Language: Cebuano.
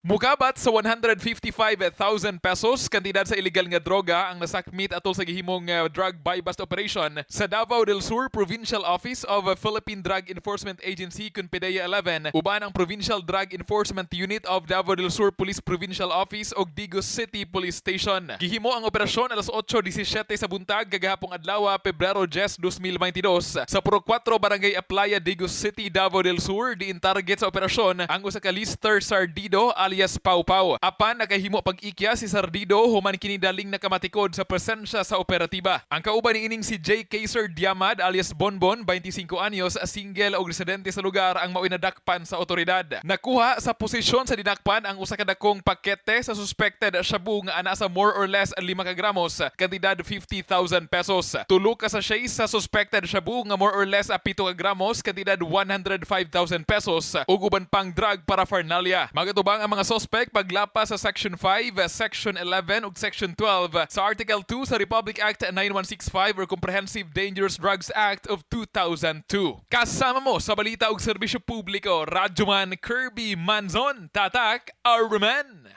Mukabat sa 155,000 pesos kantidad sa illegal nga droga ang nasakmit atol sa gihimong drug buy-bust operation sa Davao del Sur Provincial Office of Philippine Drug Enforcement Agency kun PDEA 11 uban ang Provincial Drug Enforcement Unit of Davao del Sur Police Provincial Office ug Digos City Police Station. Gihimo ang operasyon alas 8:17 sa buntag gagahapong adlaw, Pebrero 10, 2022, sa Purok 4, Barangay Aplaya, Digos City, Davao del Sur, diin target sa operasyon ang usa ka Lister Sardido alias Pau Pau. Apan nakahimo pag-ikya si Sardido human kini daling nakamatikod sa presensya sa operatiba. Ang kauban ni ining si J. Kaiser Diamad alias Bonbon, 25 anyos, single og residente sa lugar, ang mao'y nadakpan sa otoridad. Nakuha sa posisyon sa dinakpan ang usa ka dakong pakete sa suspected shabu nga ana sa more or less 5 ka gramos, kantidad 50,000 pesos. Tulo ka sachet sa suspected shabu nga more or less 7 ka gramos, kantidad 105,000 pesos, ug uban pang drug paraphernalia. Magatubang ang mga suspect paglapas sa Section 5, Section 11 ug Section 12 sa Article 2 sa Republic Act 9165 or Comprehensive Dangerous Drugs Act of 2002. Kasama mo sa balita ug serbisyo publiko, Radyoman Kirby Manzon, Tatak Arman.